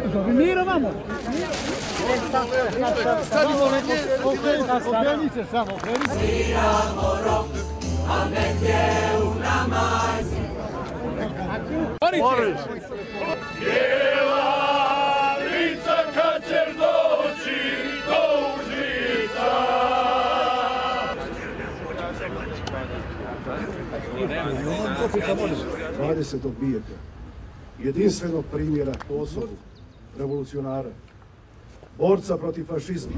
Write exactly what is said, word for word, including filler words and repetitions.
Miro, vamo. Samo okrenite, samo okrenite. Moraš. Bijela lica kad ćeš doći do Užica. Dvadesetog vijeka, jedinstvenog primjera osobu, revolucionara, borca protiv fašizma.